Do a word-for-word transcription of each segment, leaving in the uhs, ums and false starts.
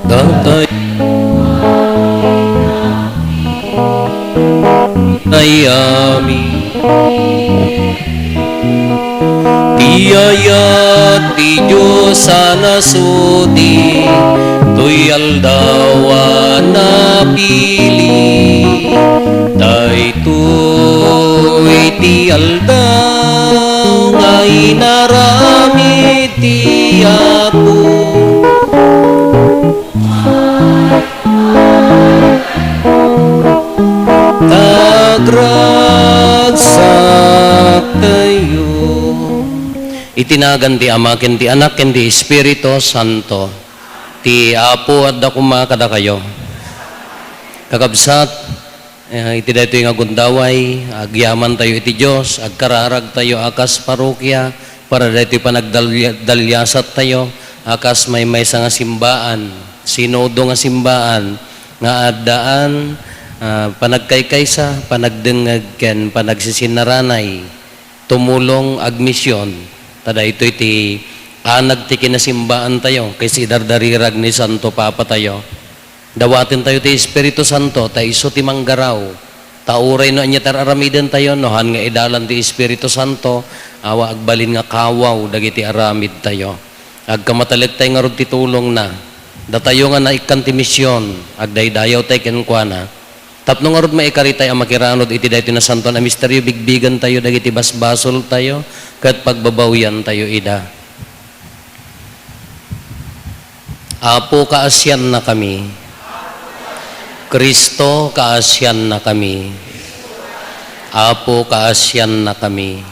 Tatay, ayami. Ti ayat ti Dios a nasudi, toy aldaw a napili. Daytoy ti aldaw nga inaramid ti Apo. Tagragsak tayo. Iti nagan ti Ama, ken ti Anak, ken ti Espiritu Santo. Ti Apo adda koma kadakayo. Kakabsat, eh, iti daytoy nga gundaway, agyaman tayo iti Dios, agkararag tayo a kas parokia, para daytoy panagdalya-, dalyasat tayo, a kas maymaysa nga simbaan, sinodo nga simbaan, nga addaan, ah, panagkaykaysa, panagdengngeg, ken panagsisinaranay, tumulong, agmision, ta daytoy ti anag ti kinasimbaan tayo, ket si dardarirag ni Santo Papa tayo. Dawaten tayo ti Espiritu Santo, ta isu ti manggaraw. Ta uray no ania ti ar-aramiden tayo, no han nga idalan ti Espiritu Santo, awa agbalin nga kawaw dagiti aramid tayo. Agkamatalek tayo ngarud ti tulongna. Datayo nga naikkan ti mision, agdaydayaw tayo kenkuana. Tapno ngarud maikari tayo a makiranud iti daytoy nasantoan a misterio, bigbigen tayo dagiti basbasol tayo, ket pagbabawian tayo ida. Apo, kaasiannakami. Cristo, kaasiannakami. Apo, kaasiannakami.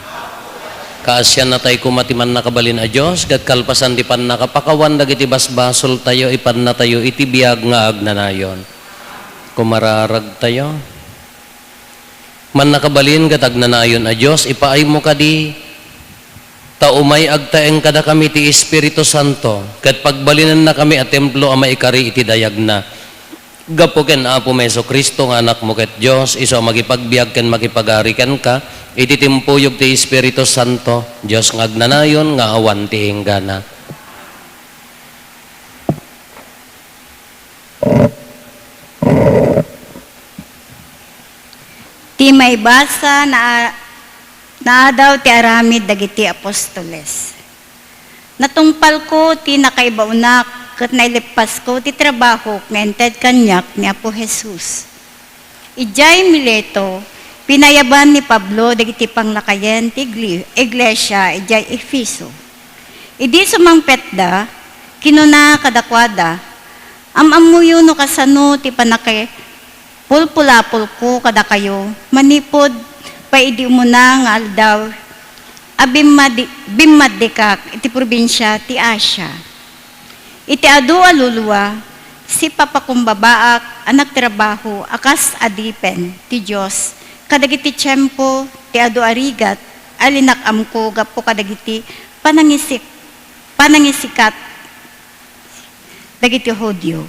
Kaasiannatayo koma ti Mannakabalin a Dios, ket kalpasan ti pannakapakawan dagiti basbasoltayo, ipannatayo iti biag nga agnanayon. Kumararagtayo. Mannakabalin ket agnanayon a Dios, ipaaymo kadi ta umay agtaeng kadakami ti Espiritu Santo, ket pagbalinennakami a templo a maikari iti dayagna. Gapu ken Apomi Jesu-Cristo nga Anakmo ket Dios, isu a makipagbiag ken makipagari kenka, iti timpuyog ti Espiritu Santo, Dios nga agnanayon nga awan ti inggana. Ti maibasa na, naadaw ti aramid dagiti apostoles. Natungpalko ti nakaibaonak ket nailippasko ti trabahok nga inted kaniak ni Apo Jesus. Idiay Mileto, pinayaban ni Pablo dagiti panglakayen ti igli-, iglesia idiay Efeso. Idi sumangpetda, kinuna kadakuada, "Am-ammoyo no kasano ti pannakipulpulapolko kadakayo manipud pay idi umuna nga aldaw a bimmadi-, bimmaddikak iti probinsia ti Asia. Iti adu a lulua, sipapakumbabaak a nagtrabaho a kas adipen ti Dios kadagiti tiempo ti adu a rigat a linak-amko gapu kadagiti panangisik-, panangisikat dagiti Judio.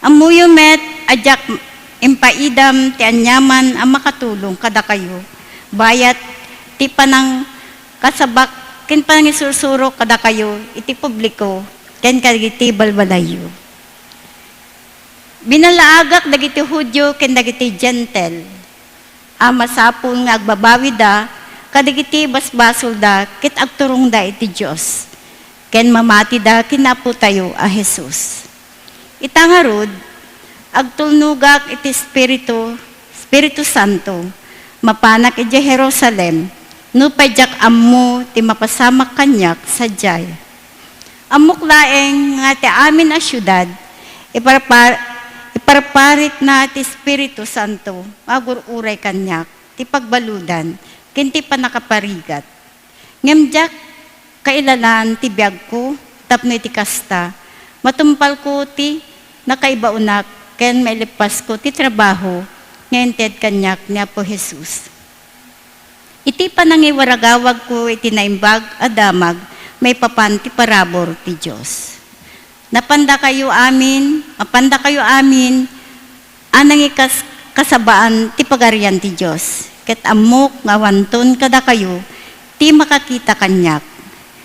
Ammoyo met a diak impaidam ti aniaman a makatulong kadakayo, bayat ti panangkasabak ken panangisursuro kadakayo iti publiko ken kadagiti balbalayyo. Binalaagak dagiti Judio ken dagiti Gentil a masapul nga agbabawida kadagiti basbasolda ket agturongda iti Dios, ken mamatida ken Apotayo a Jesus. Ita ngarud, agtulnogak iti Espiritu, Espiritu Santo, mapanak idiay Jerusalem, nupay diak ammo ti mapasamak kaniak sadiay. Ammok laeng nga ti amin a siudad, iparpar-, iparparikna ti Espiritu Santo nga agur-uray kaniak ti pagbaludan ken ti pannakaparigat. Ngem diak kailalaan ti biagko tapno iti kasta, matungpalko ti nakaibaonak ken mailippasko ti trabaho nga inted kaniak ni Apo Jesus. Iti panangiwaragawagko iti naimbag a damag maipapan ti parabur ti Dios. Napandakayo amin, mapandakayo amin a nangikaskasabaan ti Pagarian ti Dios, ket ammok nga awanton kadakayo ti makakita kaniak.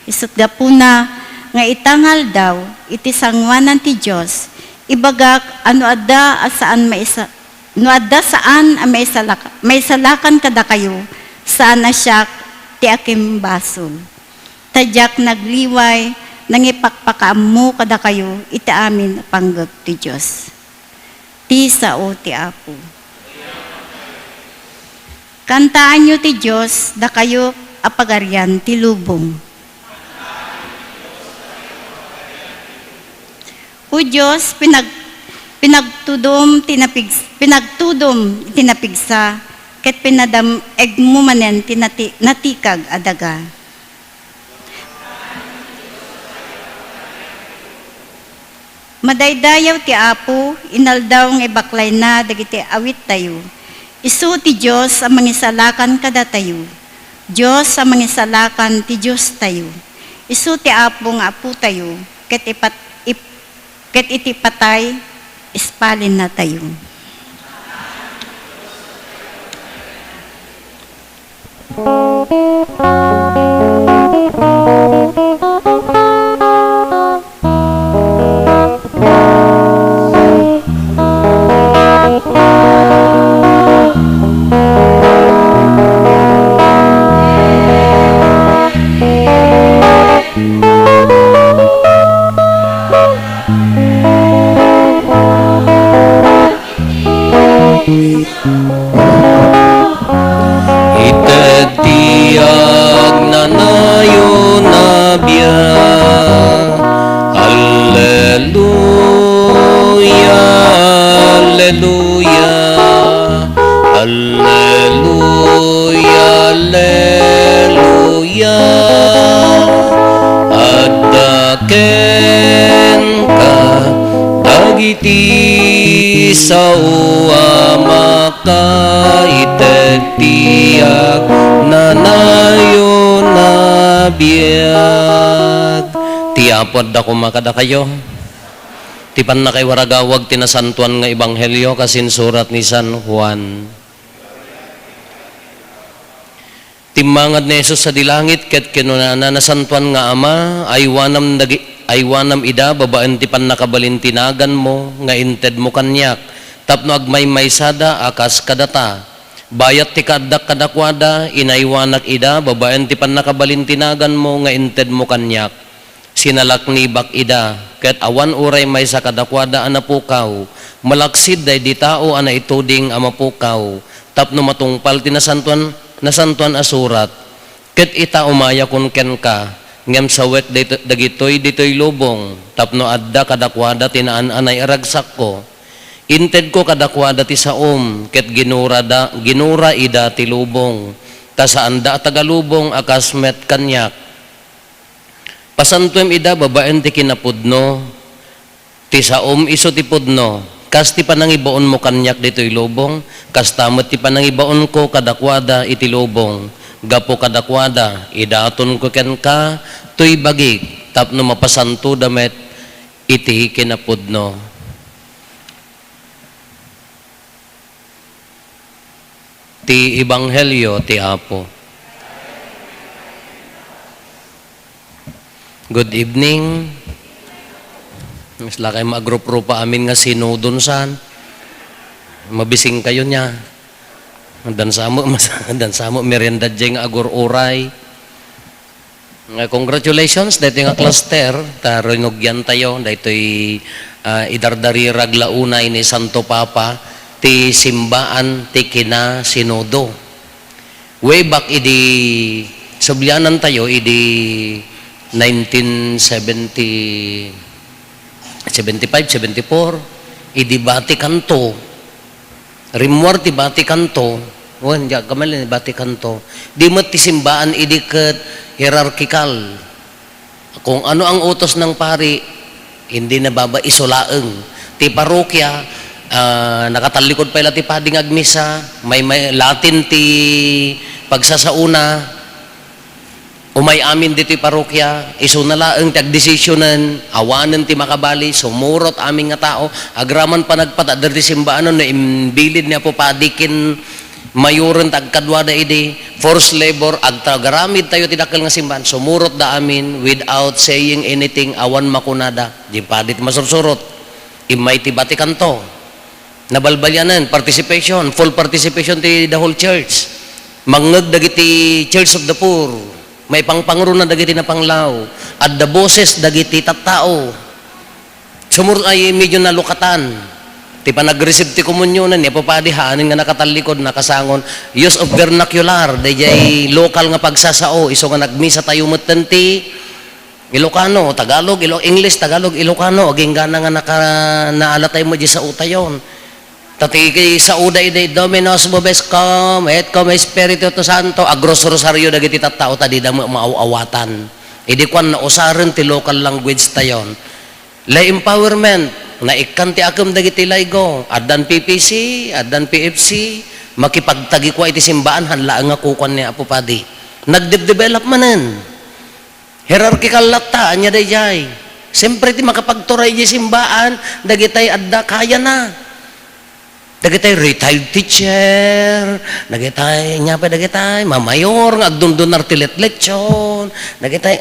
Isu't gapuna nga ita nga aldaw, iti sangoanan ti Dios, ibagak a no adda a saan maisa-, no adda saan a maisalak-, maisalakan kadakayo, saan a siak ti akimbasol. Ta diak nagliway, nangipakpakaammo kadakayo iti amin a panggep ti Dios. Ti sao ti Apo. Kantaanyo ti Dios, dakayo a pagarian ti lubong. O Dios, pinag-, pinagtudom ti napig-, pinagtudom ti napigsa, ket pinadam-egmo manen ti nati-, natikag a daga. Madaydayaw ti Apo, inaldaw nga ibaklayna dagiti awittayo. Isu ti Dios a mangisalakan kadatayo, Dios a mangisalakan ti Diostayo. Isu ti Apo nga Apotayo, ket ipat-, ip-, ket iti patay, ispalinnatayo. Ited ti agnanayon a biag. Alleluia, alleluia, alleluia, alleluia. Adda kenka dagiti sao a makaited ti agnanayon a biag. Ti Apo adda koma kadakayo. Ti pannakaiwaragawag ti nasantoan nga ebanghelio kas insurat ni San Juan. Timmangad ni Jesus sadi langit ket kinunana, "Nasantoan nga Ama, aywanam dagi-, aywanam ida babaen ti pannakabalin ti naganmo nga intedmo kaniak, tapno agmaymaysada a kas kadata. Bayat ti kaaddak kadakuada, inaywanak ida babaen ti pannakabalin ti naganmo nga intedmo kaniak." Sinalaknibak ida, ket awan uray maysa kadakuada a napukaw, malaksid daydi tao a naituding a mapukaw, tapno matungpal ti nasantoan, nasantoan a surat. Ket ita, umayakon kenka, ngem sawek dayto-, dagitoy ditoy lubong, tapno adda kadakuada ti naan-anay a ragsakko. Intedko kadakuada ti saom, ket ginurada, ginura ida ti lubong, ta saanda a taga lubong a kas met kaniak. Pasantoem ida babaen ti kinapudno. Ti saom isu ti pudno. Kas ti panangibaonmo kaniak ditoy lubong, kasta met ti panangibaonko kadakuada iti lubong. Gapu kadakuada, idatonko kenka toy bagik tapno mapasantoda met iti kinapudno. Ti Ebanghelio ti Apo. Good evening. Mas lakay maagrup-rupa amin nga sinudon san. Mabising kayo niya. Dansamo, mas, dansamo merienda diay nga agur-uray. Nga, congratulations, daytoy nga cluster, ta rinugian tayo, daytoy, ah, idardarira aglaunay ni Santo Papa, ti simbaan ti kina-Sinodo. Way back idi, sublianan tayo, idi nineteen seventy, seventy-five, seventy-four, idi Vatican two, rimmuar ti Vatican two, wen, diak kamali, Vatican two, di met ti simbaan idi ket hierarchical. Kung ano ang utos ng pari, hindi nababa-, isu laeng. Ti parokya, Ah, nakatallikod pay la ti padi nga agmisa, may, may Latin ti pagsasaona. Umay amin ditoy parokia, isuna laeng ti agdesisionen, awanen ti makabali, sumurot amin nga tao, agraman panagpatadder ti simbaanen no imbilin ni Apo Padi ken mayoren ti agkaduada idi, forced labor, agtagaramid tayo ti dakkel nga simbaan, sumurot da amin without saying anything, awan makunada. Di padi ti masursurot. Immay ti Vatican to. Nabalbalianan, participation, full participation ti the whole church. Mangngeg dagiti Church of the Poor. Maipangpangruna dagiti napanglaw. Adda boses dagiti tattao. Sumur-, ay, medyo nalukatan. Ti panag-receive ti komunyonan, ni Apo Padi, haanen nga nakatallikod, nakasangon. Use of vernacular, dayjay lokal nga pagsasao, isu nga nagmisa tayo metten ti Ilocano, Tagalog, Ilo-, English, Tagalog, Ilocano, agingga na nga naka-, naalatay met diay saotayon. Ta ti kay saoda idi, "Dominus vobiscum, et cum Spiritu Santo," agrosrosario dagiti tattao ta dida met maaw-awatan. Idi kuan, nausaren ti local language tayon. Lay empowerment, naikkan ti akem dagiti laygo, addan P P C, addan P F C, makipagtagikua iti simbaan, han laeng nga kukuan ni Apo Padi. Nagdebdevelop manen. Hierarchical latta, ania dayjay? Siyempre, ti makapagturay di simbaan, dagitay adda kayana. Dagitay retired teacher, dagitay, ania pay dagitay, mamayor nga agdundunar ti letlechon, dagitay,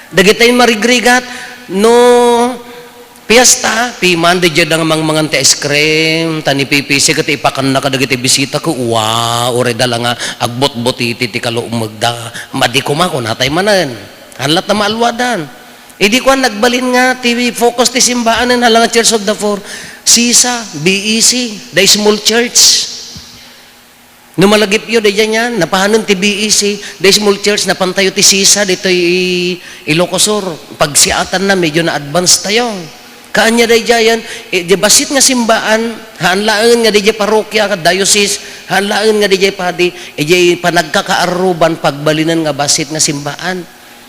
dagitay marigrigat, no, Fiesta, piman, dayjay da nga mangmangan ti ice cream, ta ni P P C ket ipakanna kadagiti bisita ket, wow, uray da la nga agbutbutiti ti kalumegda. Madi koma, kunatay manen. Han latta maaluadan. Idi kuan, nagbalin nga ti focus ti simbaanen, hala nga Church of the Poor. Sisa, B E C, the small church. No malagipyo, dayjay niyan, napanen ti B E C, the small church, napantayo ti sisa, ditoy Ilocos Sur. Pagsiatanna, medyo na-advance tayo. Kaanya dayjayan, eh, di bassit nga simbaan, haan laeng nga dayjay parokia, diocese, haan laeng nga dayjay padi, eh, dayjay panagkakaarruban, pagbalinen nga bassit nga simbaan.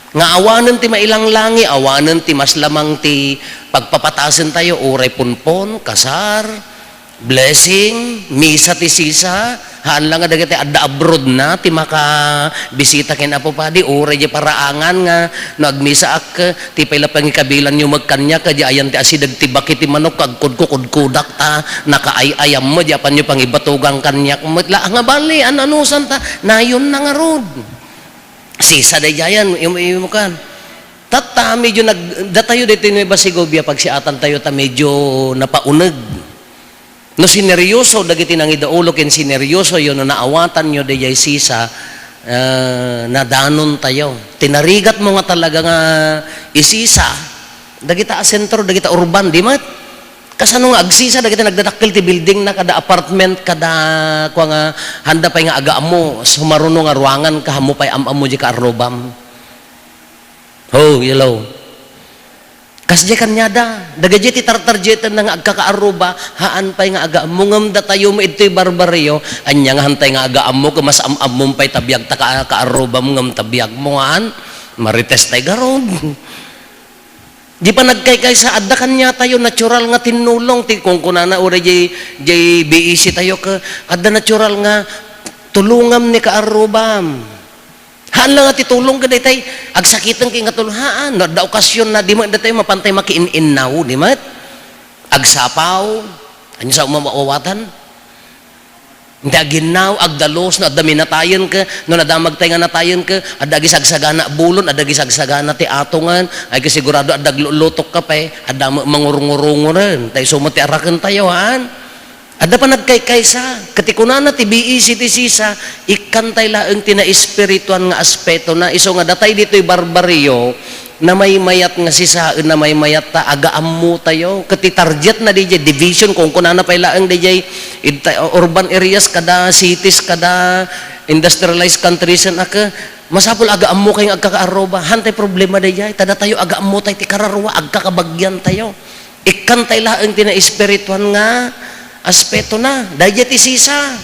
Nga awanen ti mailanglangi, awanen ti mas lamang ti pagpapatasen tayo, uray punpon, kasar, blessing, misa ti sisa, haan la nga dagiti adda abroad na ti makabisita ken Apo Padi, uray di paraangan nga no agmisaak, ti pay la pangikabilanyo met kaniak, di ayan ti asideg ti baki ti manok, agkudkukudkudak ta, nakaay-ayam met, di apanyo pangibatugan kaniak met, la nga bali, an-anusan ta, nayon na ngarud. Sisa dayjayan, im-, imukan. Tatta, medyo nag-, datayo ditoy Nueva Segovia, pagsiatan tayo ta medyo napauneg. No sineryoso dagiti nangidaolo ken sineryoso yo no naawatan yo dayjay sisa, eh, nadanon tayo. Tinarigat mo nga talaga nga isisa, dagita a sentro, dagita urban, di met? Kasano nga agsisa dagiti nagdadakkel ti building na kada apartment, kada kua nga handa pay nga agaammo, sumaruno nga ruangan ka, ammo pay am-ammo di kaarrubam. Oh, hello. Kasdiay kaniada, dagiti ti tartargetenna nga agkakaarruba, haan pay nga agaammo ngem datayo met ditoy barbarrio, ania nga hantay nga agaammo, ket mas am-ammom pay ta biag ta ka-, kaarrubam ngem ta biagmo, haan? Marites tay garud. Di panagkaykaysa, adda kaniatayo natural nga tinnulong ti kunkunana uray jay, jay B E C tayo ket adda natural nga tulongam ni kaarrubam. Haan la nga ti tulong ket daytay agsakiten ket nga tulong. Haan, no adda okasionna, di met daytay mapantay makiin-innaw, di met? Agsapaw, ania sa umawawatan? Iti aginnaw, agdalus, no adda minatayen ket, no nadamagtay nga natayen ket, adda agisagsagana bulon, adda agisagsagana ti atongen, ay ket sigurado adda aglulotok ka pay, adda met mangurngurungoren, ta isu met ti arakentayo, haan? Adda panagkaykaysa, ket ti kunana ti B E C ti sisa, ikkantay laeng ti naespirituan nga aspetona, isu nga datay ditoy barbarrio, namaymayat nga sisaen, namaymayat ta agaammotayo. Ket ti targetna didiay division, kunkunana pay laeng didiay ita-, urban areas kada cities, kada industrialized countries, a ke, masapul agaammokay nga agkakaarruba. Hantay problema didiay, ta datayo agaammotay ti kararua, agkakabagiantayo. Ikkantay laeng ti naespirituan nga aspetona. Daydiay ti sisa.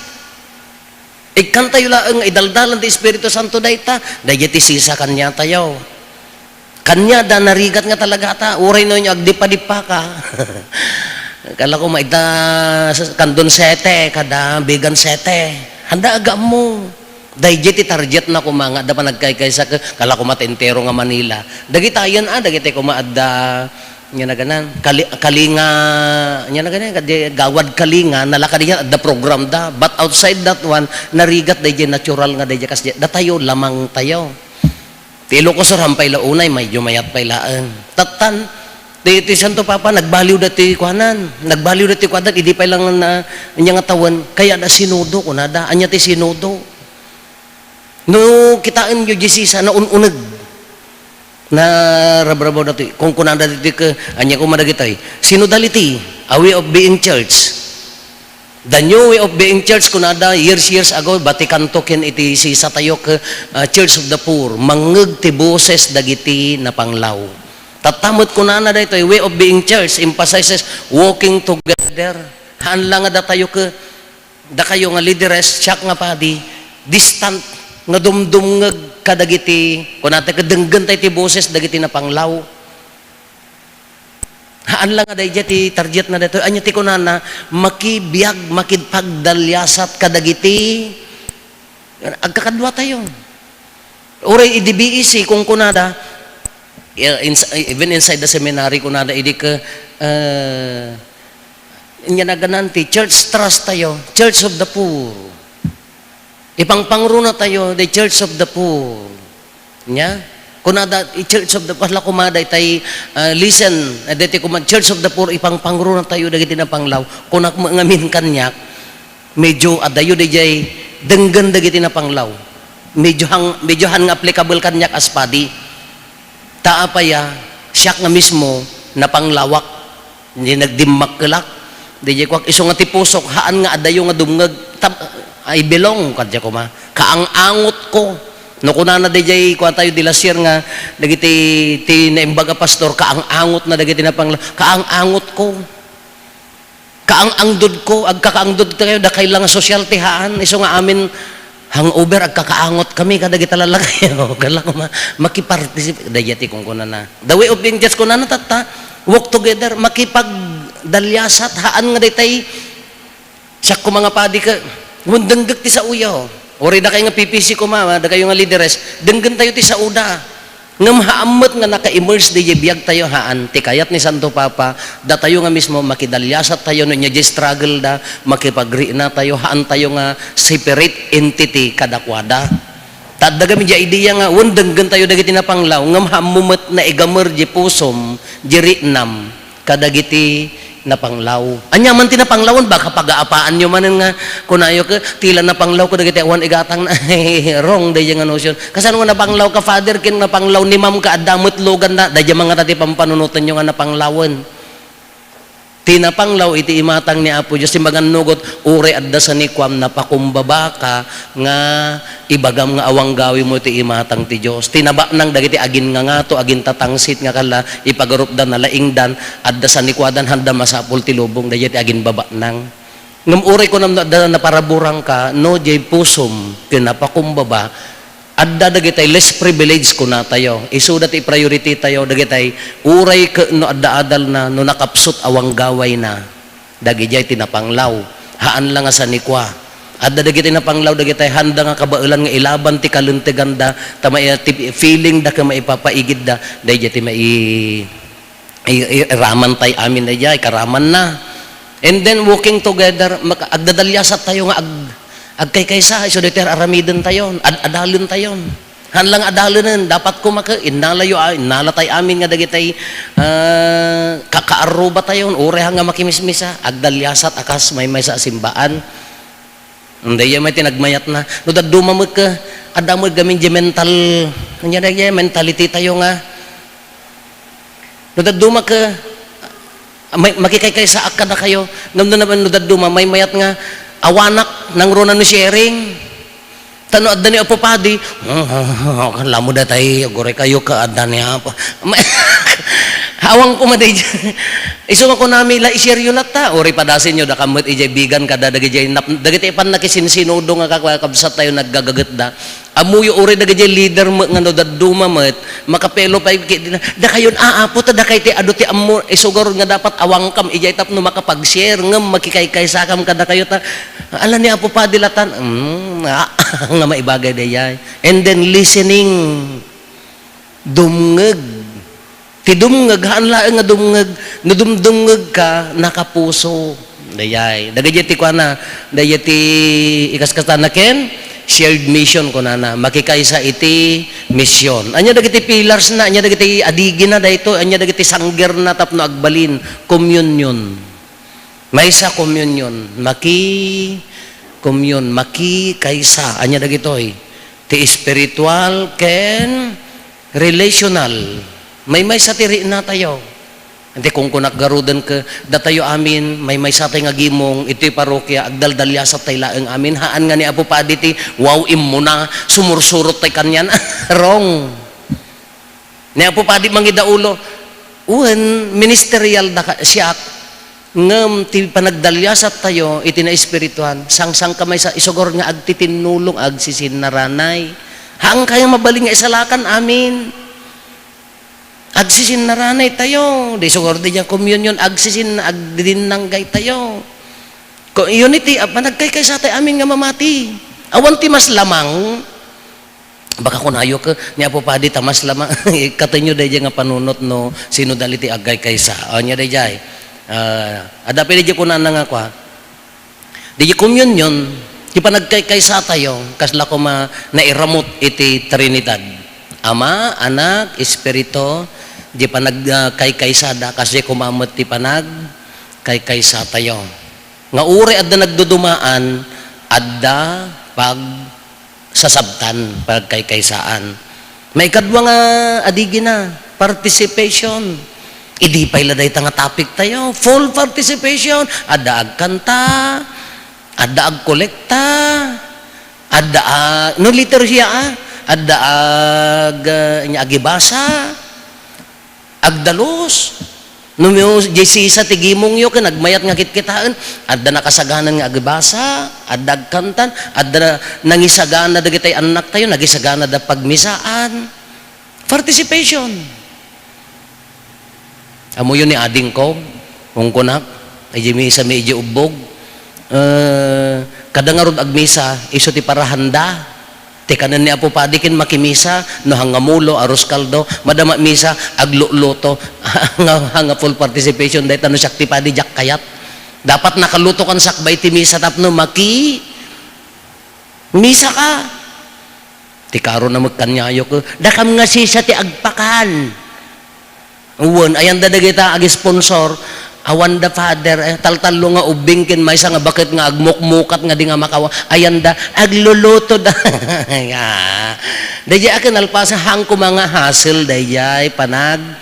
Ikkantayo laeng nga idaldalan ti Espiritu Santo dayta, daydiay ti sisa kaniatayo. Kaniada, narigat nga talagata, uray no agdipadipaka. Kala ko maida sa Candon Sete, kada Bigan Sete. Handa aga mo. Dayjay ti target na koma nga adda panagkaykaysa ke, kala ko mati entero nga Manila. Dagitayen, ah, dagiti koma adda, nya naganan, Kali-, Kalinga, nya naganan, kadi Gawad Kalinga, nalakad yan, adda program da. But outside that one, narigat dayjay natural nga dayjay kas datayo, lamang tayo. Ti Ilocos Sur, hampay la unay, medyo mayat pay laeng. Tattan, ti, ti Santo Papa, nagbaliw da ti kuanan. Nagbaliw da ti kuanan, idi pay lang na, anya nga tawen, kaya da sinodo, kunada. Anya ti sinodo? No, kitaen yo, Jesisa, naun-uneg. Narabrabaw da ti, kung kunada ti ke, anya kuma dagitoy. Sinodality, a way of being church. The new way of being church, kunada, years, years ago, Vatican two ken iti sisatayo ke, ah, Church of the Poor, mangngeg ti boses dagiti napanglaw. Tatta met kunana daytoy, way of being church emphasizes walking together. Haan la nga datayo ke, dakayo nga leaders, siak nga padi, distant nga dumdumngeg kadagiti, kunata ke, denggen tay ti boses dagiti napanglaw. Haan la nga daydiay ti target na daytoy. Anya ti kunana, makibiag, makipagdaliasat kadagiti agkakadua tayo. Uray idi B E C, kung kunada, yeah, ins-, even inside the seminary, kunada, idi ke, eh, inya nagananti, church trust tayo, church of the poor. Ipangpangruna tayo, the church of the poor. Nya? Kunada, i-church of the, hala, kumada itay, ah, listen, deti kuma, church of the poor, ipangpangruna tayo, dagiti napanglaw. Kunak mo ngamin kaniak, medyo adayo dayjay, denggen dagiti napanglaw. Medyo hang, medyo han nga applicable kaniak as padi. Ta apay a, siak nga mismo, napanglawak. Di nagdimmakkelak. Di kuak, isu nga ti pusok, haan nga adayo nga dumngeg, tab-, I belong, kadya kuma. Kaang-angot ko. No kunana di jay, kuan tayo, di lasier nga, dagiti, ti naimbag a pastor, kaang-angot na dagiti napangla-, kaang-angot ko. Kaang-angdod ko, agkakaangdod tayo, dakay lang nga sosyal ti haan, isu nga amin, hangover, agkakaangot kami, kadagita lalaki, kala ko ma-, makiparticipate, dayjay ti kunkunana. The way of being just kunana, tatta, walk together, makipagdaliasat, haan nga daytay, siak ko mga padi ka, wen denggek ti saoyo. Uri dakay nga P P C ko ma, dakayo nga leaders, denggen tayo ti saoda. Ngem haan met nga naka-immerse diay biag tayo, haan. Ti kayat ni Santo Papa, datayo nga mismo, makidaliasat tayo no nya diay struggle da, makipagriina tayo, haan tayo nga separate entity kadakuada. Ta adda gami diay idea nga, wen, denggen tayo dagiti napanglaw, ngem haan mo met naigamer diay pusom, diay riinam. Kadagiti napanglaw. Ania man ti napanglawen, baka pagaapaanyo manen nga kunayo ke, ti la napanglaw ko dagiti awan igatang na, wrong dayjay nga notion. Kasano nga napanglaw ka, Father, ken napanglaw ni Ma'am ka, adda met lugan na, dayjay mangata ti pampanunotenyo nga napanglawen. Ti napanglaw iti imatang ni Apo Dios, ti magannugot, uray adda sanikuam, napakumbabaka nga ibagam nga awan gawim mo iti imatang ti Dios. Ti nabanang dagiti aginngangato, agintatangsit nga kala, ipagarupda, nalaingdan, adda sanikuadan, handa masapul ti lubong, dayjay ti aginbabanang. Ngem uray kunam no adda naparaburangka, no, diay pusom, ken napakumbaba, adda dagitay less privilege kunatayo. Isuda ti priority tayo, dagitay uray ket no adda adalna, no nakapsut awan gawayna. Dagidiay ti napanglaw. Haan la nga sanikua. Adda dagiti napanglaw, dagitay handa nga kabaelan nga ilaban ti kalenteganda, ta mai-, ti feeling da ken maipapaigidda, daydiay ti mai-, i-, i-, iraman tay amin daydiay, karaman na. And then, walking together, mak-, agdadaliasat tayo nga ag-, agkaykaysa, isu daytoy aramiden tayon, ad-, adalen tayon. Haan lang adalenen, dapat ko maka-, innalayo, ah, innala tay amin nga dagitay, ah, ka-, kaarruba tayon, uray nga makimismisa, agdaliasat a kas maymaysa a simbaan. Daydiay met ti nagmayatna. No dadduma met ka, adda met gamin di mental, ania daydiay, mentality tayo nga, no dadduma ka, may, makikaykaysaak kadakayo, ngem no, no dadduma, maymayat nga, awanak, nangruna no sharing. Ta no adda ni Apo Padi, kan lamo datay, aguray kayo ka, adda ni Apo. Awan ko madi. Isu nga kunami, la, i-share yo latta. Uri padasin yo, dakam met ijay bigan, kada dagijay nap-, dagiti pannakisinsinodo nga kakabsat tayo, naggagagetda. Ammoyo uray dagiti leader met nga no dadduma met, makapelo pay ket dina, "Dakayon, a, Apo, ta dakay ti adu ti ammo, isugar nga dapat awangkam idiay tapno makapag-share, ngem makikaykaysakam kadakayo ta, ala ni Apo Padi latan." Mm, ah, nga maibagay dayay. And then listening. Dumngeg. Ti dumngeg, haan laeng nga dumngeg. No dumdumngeg ka, nakapuso. Dayay. Dagiti ti kuana, dagiti ikaskasana ken shared mission kunana, makikaysa iti mission. Ania dagiti pillars na, ania dagiti adigina daytoy, ania dagiti sanggerna tapno agbalin, communion. Maysa, communion, maki-, communion, makikaysa. Ania dagitoy? Ti espiritual ken relational. Maymaysa ti riknatayo. Iti kunkunak garuden ket datayo amin, maymaysatay nga gimong, iti parokia, agdaldaliasattay laeng amin. Haan nga ni Apo Padi ti, "Wow, immuna, sumursurottay kanian." Wrong. Ni Apo Padi mangidaulo, wen, ministerial da ka, siak, ngem ti panagdaliasattayo iti naespirituan, sangsangkamaysa, isugar nga agtitinnulong, agsisinnaranay. Haan kay mabalin nga isalakan amin. Agsisinnaranay tayo. Di sugar di diyan communion, agsisin-, agdidinnanggay tayo. Ko, unity, ah, panagkaykaysatay amin nga mamati. Awan ti mas lamang. Baka kunayo ket ni Apo Padi ta mas lamang. Ikkatenyo daydiay nga panunot no sinodal iti agkaykaysa. O, nia daydiay. Ah, adda pay daydiay kunana nga kua. Di communion, ti panagkaykaysatayo, kasla koma nairamut iti Trinidad. Ama, Anak, Espiritu, di panag-, ah, kaykaysada, kasdi koma met ti panagkaykaysatayo. Nga uray adda nagdudumaan, adda pag- sasabtan, pagkaykaysaan. Maikadua nga adigina, participation. Idi pay la dayta nga topic tayo, full participation. Adda agkanta, adda agkolekta, adda ag-, no liturgia, ah, adda ag-, nya agibasa, agdalus. No, diay sisa ti gimongyo ken agmayat nga kitkitaen, adda nakasaganan nga agbasa, adda agkantan, adda na-, nangisagana dagiti annaktayo, nagisagana da pagmisaan. Participation. Ammoyo ni adingko, kunkunak, idiay misa mi idiay ubbog. Eh, kada ngarud agmisa, isu ti parahanda. Ti kanen ni Apo Padi ken makimisa, no hanga mulo, arroz caldo, madama misa, agluluto. Hanga, hanga full participation, dayta no siak ti padi, diak kayat. Dapat nakaluto kan sakbay ti misa tapno maki-, misa ka. Ti karo na met kaniayo ket, dakam nga sisa ti agpakan. Wen, ayanda dagita ag-sponsor, awanda, Father, eh, taltallo nga ubbing ken maysa nga baket nga agmukmukat nga di nga makawa-, ayanda, agluluto da. Ah. Daydiay a kinalpasan, haan koma nga hassle, daydiay, panag-,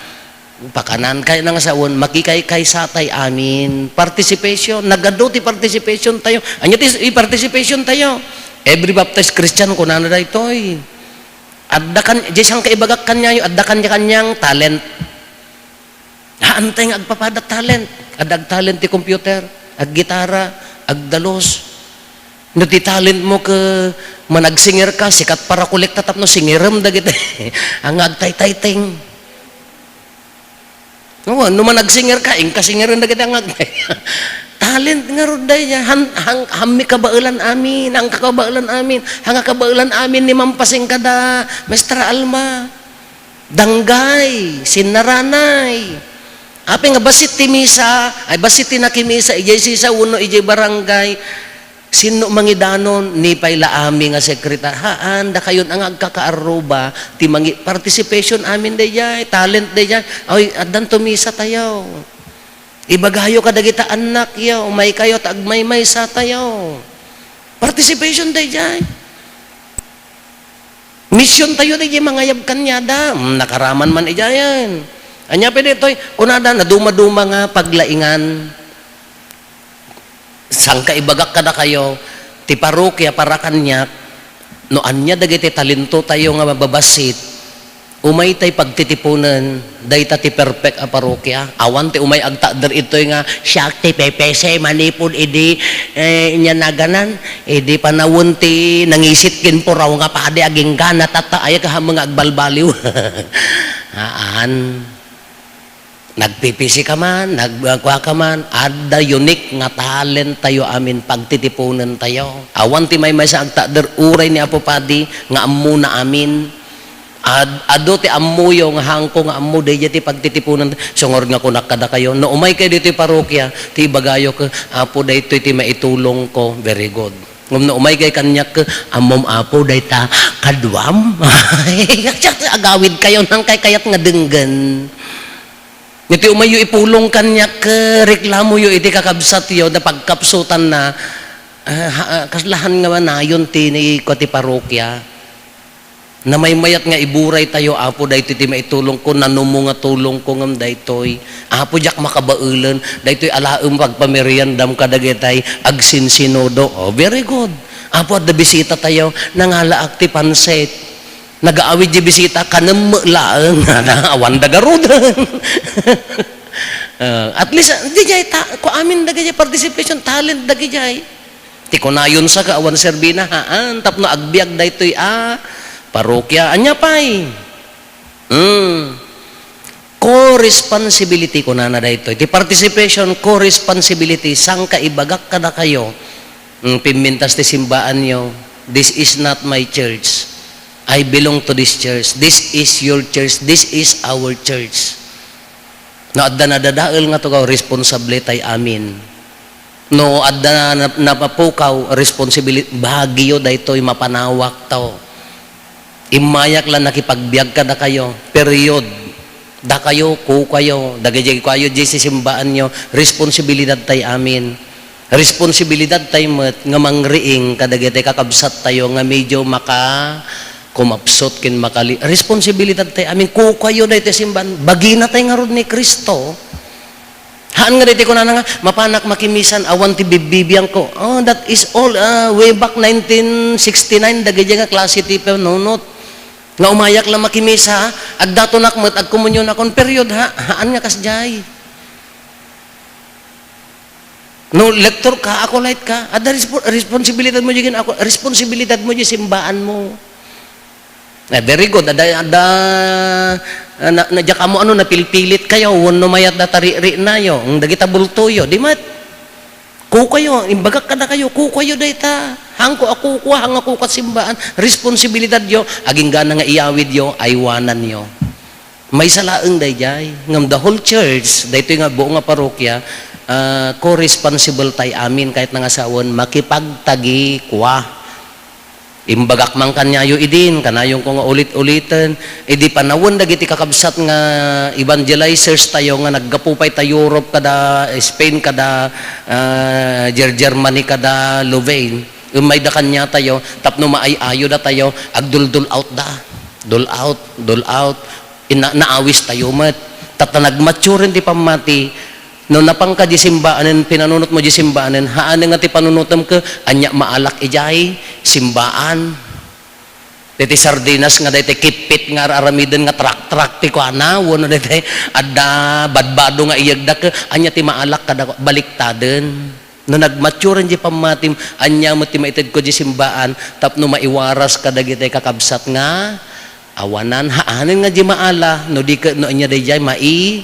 pakanan, kay nang sawen, makikaykaysatay amin. Participation, nagadu ti participation tayo. Ania ti i-, participation tayo? Every baptized Christian, kunana daytoy. Adda kan-, diay sangkaibagak kaniayo, adda kanya-kanyang talent. Haantay nga agpapada talent. Adda agtalent ti computer, aggitara, agdalus. No ti talent mo ket managsinger ka, sikat para kolekta tapno singerem dagiti. Anga agtaytayteng. No, no managsinger ka, inka singeren dagiti angag. Talent ngarud daydiay, han-, han-, hanmi kabaelan amin, hanka kabaelan amin, hanga kabaelan amin ni Ma'am Pasing kada Maestra Alma. Danggay, sinnaranay. Apay nga bassit ti misa, ay bassit ti nakimisa, idiay sisa wenno idiay barangay. Sinno mangidanon? Ni pay la ami nga sekretar-, haan, dakayon a nga agkakaarruba ti mangi-, participation amin daydiay, talent daydiay. Ay, addanto misa tayo. Ibagayo kadagita annakyo, umaykayo ta agmaymaysa tayo. Participation daydiay. Mission tayo daydiay mangayab kaniada. Hmm, nakaraman man idiayen. Ania pay daytoy? Kunada, nadumaduma nga paglaingan. Sangkaibagak kadakayo, ti parokia para kaniak, no ania dagiti talento tayo nga mababassit, Umay tay pagtitiponen, dayta ti perfect a parokya. Awan ti umay agtakder itoy nga, "Siak ti P P C manipud idi, eh, nia naganan, idi panawen ti nangisit ken puraw nga padi, agingga natata, ay, kahamen nga agbalbaliw." Haan. Nag-P P C ka man, nag-, kua ka man, adda unique nga talent tayo amin, pagtitiponen tayo. Awan ti maymaysa agtakder, uray ni Apo Padi nga ammona amin. Ad-, adu ti ammoyo nga hangko nga ammo, daydiay ti pagtitiponen. Sungor nga kunak kadakayo, no umay kayo ditoy parokya, ti ibagayo ket, "Apo, daytoy ti maitulongko." Very good. Ngem no umay kayo kaniak ket, "Ammom, Apo, dayta kaduam." Agawid kayo, nang kay kayat nga denggen. Iti umayyo ipulong kaniak, eh, reklamoyo iti kakabsatyo, da pagkapsutanna, ah, ha-, ah, kaslahan nga nayon ti ni-, ko ti parokya. Namaymayat nga iburay tayo, "Apo, daytoy ti maitulongko, nanumo nga tulongko ngem daytoy. Apo, diak makabaelen, daytoy alaem pagpameriendam kadagitay agsinsinodo." Oh, very good. "Apo, adda bisita tayo, nangalaak ti pansit." Nagaawid di bisita, kanem met laeng. Awan da garuden. Ah, at least, ah, di jay ta-, ku amin dagijay participation, talent dagijay. Ti kunayon sa ka, awan serbina, haan, tapno agbiag daytoy a parokya. Ania pay? Hmm. Co-responsibility, kunana daytoy. Ti participation, co-responsibility, saan ka ibagak kadakayo. Hmm, pimmintas ti simbaanyo. This is not my church. I belong to this church. This is your church. This is our church. No adda nadadael nga tugaw, responsable tay amin. No adda na-, napapukaw, responsibili-, bagiyo daytoy, mapanawakto. Immayak la nakipagbiag kadakayo, period. Dakayo, kukayo, dagijay kukayo, di sisimbaanyo, responsibilidad tay amin. Responsibilidad tay met nga mangriing kadagiti kakabsat tayo nga medyo maka-, kumapsut ken makali-, responsibilidad tay amin. Kukayo daytoy simbaan, bagina tay ngarud ni Cristo. Haan nga daytoy kunana nga, "Mapanak makimisan, awan ti bibbibiangko." Oh, that is all, ah, way back nineteen sixty-nine, dagijay nga klase ti panunot. Nga umayak la makimisa, agdatonak met, agkomunionakon, period, ha? Haan nga kasjay. No lector ka, acolyte ka, adda respo-, responsibilidad mo di gin-, ako-, responsibilidad mo di simbaan mo. Eh, very good. Adda, adda, ah, na, na, diak ammo ano, napilpilit kayo, wenno mayat da tariri nayo. Ang dagita bultoyo, di met. Kukayo, imbagak kadakayo, kukayo dayta. Hangko a kukua, hang a kukat simbaan, responsibilidadyo, aginggana nga iyawidyo, aywananyo. Maysa laeng dayjay. Ngem the whole church, daytoy nga buo nga parokya, ah, co-responsible tay amin, kahit nga sawen, makipagtagikua. Imbagak man kaniayo idin, kanayonko nga ulit-uliten, idi panawen dagiti kakabsat nga evangelizers tayo nga naggapu pay ta Europe kada Spain, kada, ah, Ger-, Germany, kada Louvain, immay da kaniatayo tapno maay-ayo datayo, agdul-dul out da. Dul out, dul out. Ina-, naawis tayo met. Tatta nagmaturen ti pammati, no napanka di simbaanen, pinanunotmo di simbaanen, haanen nga ti panunotem ket ania maalak idiay simbaan. Daytoy sardinas nga daytoy kippit nga ar-aramiden nga trak-trak ti kuana, wenno daytoy adda badbado nga iyegda ket ania ti maalak kada baliktaden. No nagmaturen di pammatim, ania met ti maitedko di simbaan tapno maiwaras kadagiti kakabsat nga awanan, haanen nga di maala, no di ket, no ania daydiay maiburay.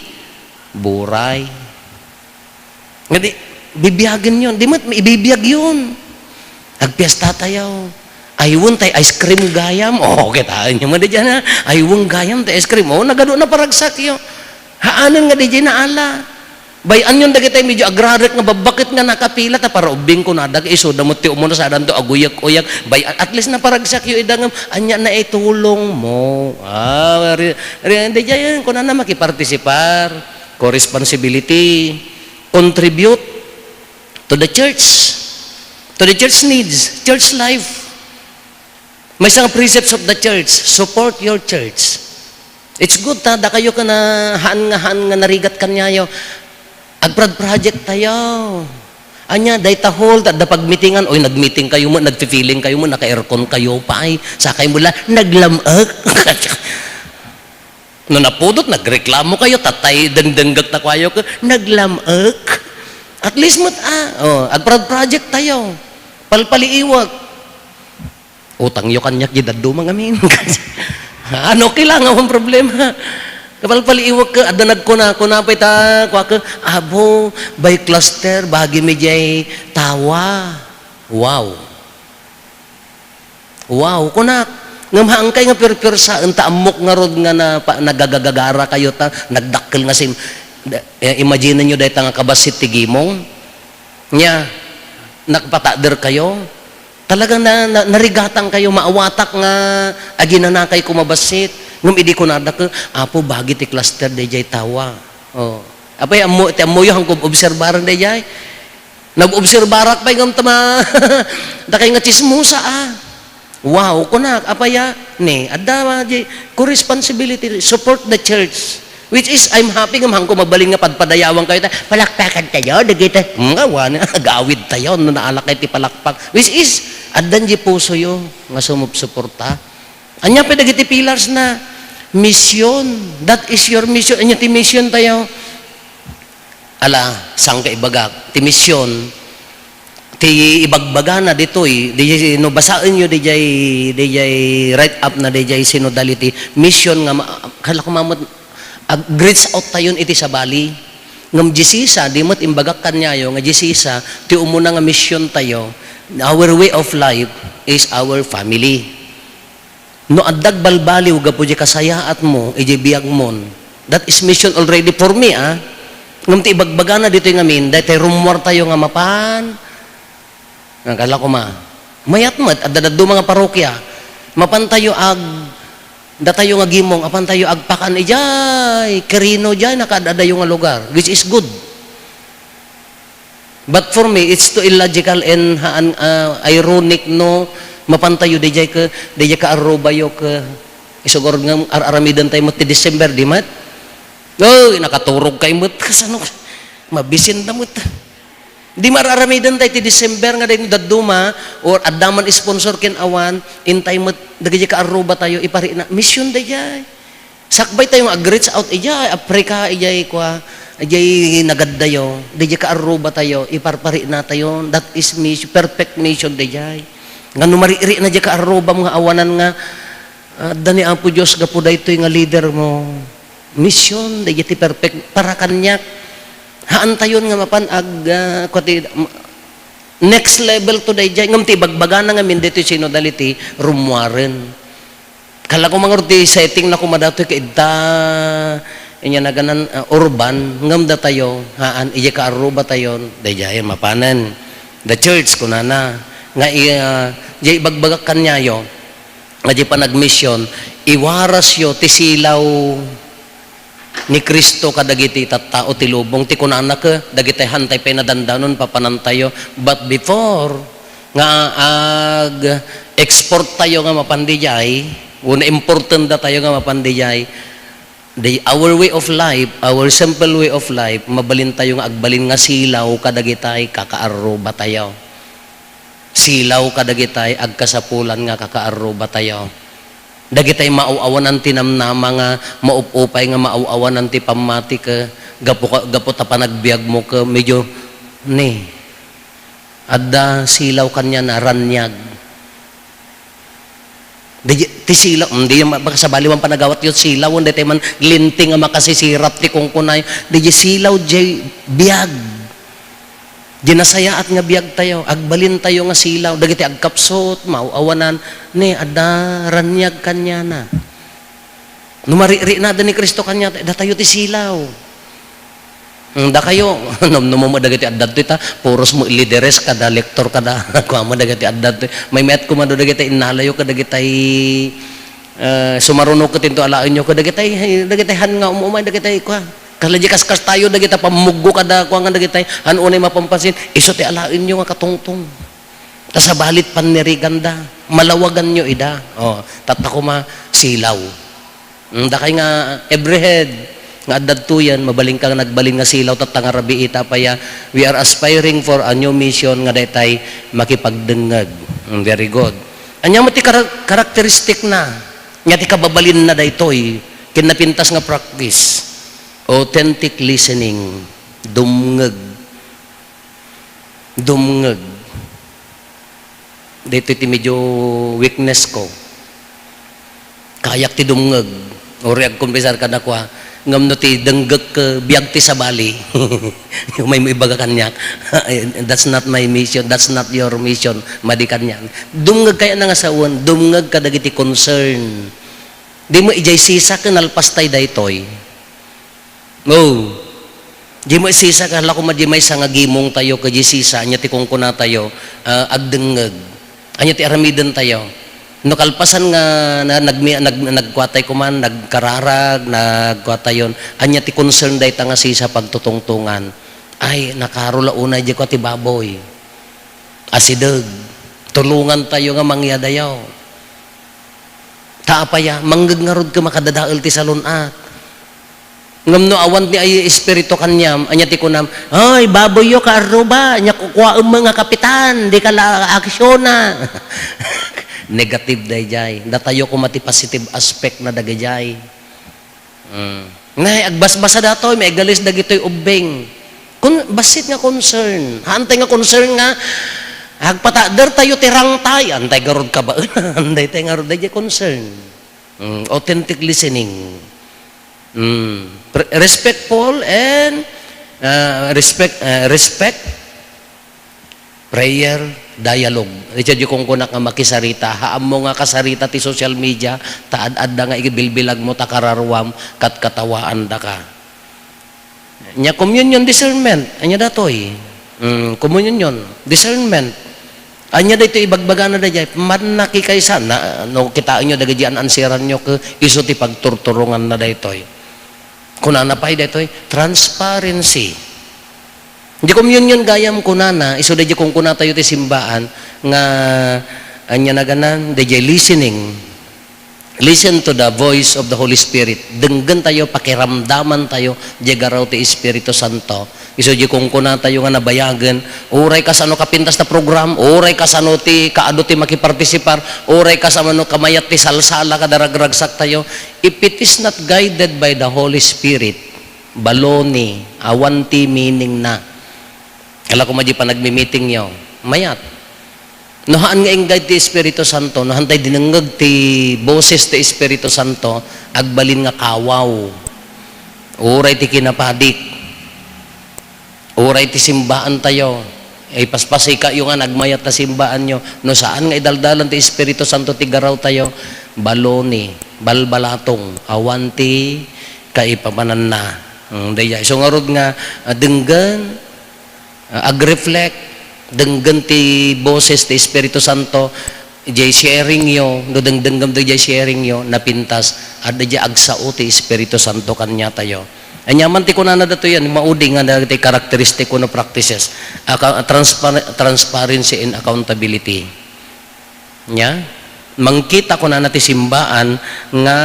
Nga di, bibiagen yon. Di met, ibibiyag yon. Agpiesta tayo. Aywen tay ice cream gayam. Oh, kitaen nyo man di dyan, ha? Aywen gayam tay ice cream. Oh, nagadu na paragsak yo. Haanen nga di dyan naala. Bay-an yon dagiti medyo agrarek nga babbakit nga nakapila ta para ubbing ko nadag iso da met ti umuna sadanto aguyag-uyag. Bay-an, at least naparagsak yo idangem. Anya na itulong mo. Ah, re-, re-, di dyan, kunana makipartisipar. Co-responsibility. Contribute to the church, to the church needs, church life. Maysa nga precepts of the church, support your church. It's good ta, dakayo ken haan nga, haan nga narigat kaniayo. Agprad-project tayo. Anya, dayta hall, ta adda pagmitingan, oy, nagmiting kayo mo, nagfi-feeling kayo mo, naka-aircon kayo pay. Sakay mo la, naglam-ek. No napudot, nagreklamo kayo, tatay dengdenggek ta kuayo ket naglam-ek. At least met, ah, oh, agproject-project tayo. Palpaliiwek. Utangyo kaniak di dadduma ngamin. Ano, kailangan akong problema. Kapalpaliiwek ka, adda nagkuna, kuna pa ita, kua ka, "Abo, by cluster, bagi mi jay tawa." Wow. Wow, kunak. Ngem haankay nga pirpirsaen ta ammok ngarud nga napa-, nagagagagara kayo ta, nagdakkel nga sim-, da-, eh, imagine nyo dayta nga kabassit ti gimong. Nya, nagpatader kayo. Talagang na, na, narigatan kayo, maawatak nga aginanakay ko mabassit. Ngem idi kunada ka, "Apo, bagi ti cluster dayjay tawa." Oh. Apay, ammo, ti ammoyo, hangko obserbaran dayjay. Nag-obserbarak pay ngem tama. Dakay nga chismosa, ah. Wow, kunak, apaya, ni, adda, ah, di, ko responsibility, support the church. Which is, I'm happy nga hangko mabalin nga padpadayawan kayo, ta, palakpakan tayo, dagita, nga, wani, agawid tayo, no naalak kayo ti palakpak. Which is, addan di pusoyo, nga sumupsuporta. Anya pay dagiti pillars na, mission, that is your mission, anya ti mission tayo. Ala, saan ka ibagak? Ti mission, ti ibagbagana ditoy, di, no basaenyo dijay, dijay write up na dijay synodality, mission nga ma-, kala ko mamut, ag-, reach out tayon iti sabali. Ngem di sisa, di met imbagak kaniayo nga di sisa, ti umuna nga mission tayo, our way of life is our family. No adda agbalbaliw gapu di kasayaatmo, iti biagmon, that is mission already for me, ah. Ngem ti ibagbagana ditoy ngamin, daytoy rummuar tayo nga mapan, nga kala ko ma-, mayat met, adda dadduma nga parokya, mapan tayo ag-, datayo nga gimong, apan tayo agpakan ijay, Quirino jay, nakaad-adayo nga lugar, which is good. But for me, it's too illogical and haan, ah, ironic no mapan tayo dijay ke, dijay ka arrubayo ke, isugar nga ar-aramiden tayo met ti December, di met? Oy, nakaturog kay met, kasano? Mabisin da met. Di mar-aramiden tayo ti December nga daytoy dadduma, or adda man sponsor ken awan, intay met, dagijay ka arruba tayo, ipari na, mission dayjay. Sakbay tayo nga ag-reach out, ijay Africa, ijay kua, ijay nagaddayo, dayjay ka arruba tayo, iparpari na tayo, that is mission, perfect mission dayjay. Nga no mariri na dayjay ka arrubam nga awanan nga, ah, adda ni Apo Dios gapu daytoy nga leader mo. Mission, dayjay ti perfect, para kaniak. Haan tayon nga mapan ag, ah, kua ti, next level to dayjay. Ngem ti ibagbagana ngamin daytoy synodality, rummuaren. Kala ko mangrud ti setting na koma datoy ket ita, inya naganan, ah, urban, ngem datayo, haan, ijay ka arruba tayon, dayjay mapanen. The church, kunana, nga i-, ah, jay ibagbagak kaniayo, nga jay panagmission, iwarasyo ti silaw ni Cristo kadagiti tattao ti lubong, ti kunana ke, dagiti hantay pay nadandanon, papanantayo. But before, nga ag-export tayo nga mapan dijay, wenno important datayo nga mapan dijay, the, our way of life, our simple way of life, mabalin tayo nga agbalin nga silaw kadagitay kakaarruba tayo. Silaw kadagitay agkasapulan nga kakaarruba tayo. Dagitay maaw-awanan ti namnama nga maup-upay nga maaw-awanan ti pammati ke, gapu ka, gapu ta panagbiag mo ke, medyo, ni, adda silaw kaniana, raniag. Di, ti silaw, mm, di ma-, makasabali man panagawat yun, silaw, daytay man linting nga makasisirap ti kungkunay. Di silaw, jay biag. Di nasayaat nga biag tayo, agbalin tayo nga silaw, dagiti agkapsut, maaw-awanan, ni, adda raniag kaniana. No mariri na da ni Cristo kaniata, datayo ti silaw. Mm, dakayo, nomnomo dagiti adda ditoy ta, puros mo lideres kada, lektor kada, kuama dagiti adda ditoy. Maymayat koma do dagiti innalayo kadagitay, eh, sumaruno ket into alaenyo kadagitay, dagitay han nga um-umay dagitay kua. Kala di kaskas tayo dagita pammuggo kada kua nga dagitay han unay mapampasin, isu ti alaenyo nga katungtong. Ta sabali ti panniriganda, malawaganyo ida. O, tatta koma silaw. Mm, dakay nga every head nga adda ditoyen, mabalin ka nga nagbalin nga silaw, tatta nga rabii ita pay a, we are aspiring for a new mission nga daytay makipagdengngeg. Mm, very good. Ania met ti kara-, karakteristik na? Ania ti kababalin na daytoy? Ken napintas nga practice, authentic listening, dumngeg. Dumngeg. Daytoy ti medyo weakness ko. Kayak ti dumngeg. Uray agkonfesar kadakuada, ngem no ti denggek, eh, biag ti sabali. Umay mo ibaga kaniak. That's not my mission. That's not your mission. Madi kaniak. Dumngeg kayatna nga sawen. Dumngeg kadagiti concern. Di mo idiay sisa ken nalpastay daytoy. No. Di mo isisa ka, hala koma di maysa nga gimong tayo ket di sisa, ania ti kunkuna tayo, ah, agdengngeg. Ania ti aramiden tayo? No kalpasan nga na, nagmi-, nag-, nagkuatay kuman, nagkararag, nagkuatayon, ania ti concern dayta nga sisa pagtutungtungan? Ay, nakaro la unay di kua ti baboy. Asideg. Tulongan tayo nga mangyadayaw. Ta apay a, mangngeg ngarud ket makadadael ti salun-at. Ngem no awan ti ay espiritu kaniam, ania ti kunam, "Ay, baboyyo ka arruba, ania kukuaem nga kapitan, di ka la aksiona." Negative dayjay. Datayo koma ti positive aspect na dagijay. Mm. Nay, agbasbasa datoy, maigalis dagitoy ubbing. Kun, bassit nga concern. Haantay nga concern nga, agpatader tayo ti rangtay. Antay garud kabaenan. Daytay ngarud, dayjay concern. Mm, authentic listening. Mm. Pre-, respectful and, ah, respect, ah, respect. Prayer, dialogue. Iti di kunkunak nga makisarita. Haammo nga kasarita ti social media, ta ad-adda nga ibilbilagmo ta kararuam, kat katawaandaka. Nia communion, discernment. Ania datoy? Mm, communion, discernment. Ania daytoy ibagbagana dayjay? Mannakikaysa. Na, no, kitaenyo dagiti an-anseranyo ket isu ti pagturturonganna daytoy. Kunana pay daytoy, transparency. Di communion gayam kunana, isu daydi kunkunatayo ti simbaan nga, ania naganan, daydi listening. Listen to the voice of the Holy Spirit. Denggentayo, pakiramdamantayo, di garaw ti Espiritu Santo. Isu di kunkunatayo nga nabayagen, uray kasano kapintas ta program, uray kasano ti kaadu ti makipartisipar, uray kasano kamayat ti salsala kada ragragsaktayo. If it is not guided by the Holy Spirit, baloney, awan ti meaning na. Ala koma di panagmi-meeting yo, mayat. No haan nga inggay ti Espiritu Santo, no haantay dinengngeg ti boses ti Espiritu Santo, agbalin nga kawaw. Uray ti kinapadik. Uray ti simbaan tayo. Ipaspasikayo nga nagmayat ta simbaanyo. No saan nga idaldalan ti Espiritu Santo ti garaw tayo, baloni, balbalatong, awan ti kaipapananna. Hmm, dayjay. So, ngarud nga, ah, denggen, ah, ag-reflect, denggen ti boses ti Espiritu Santo, jay sharing yo, no dengdenggem jay sharing yo, napintas, adda jay agsao ti Espiritu Santo kaniatayo. Ania man ti kunana datoy yan, maudi nga dagiti characteristic wenno practices, aka-, transpar-, transparency and accountability. Nia? Mangkita kunana ti simbaan nga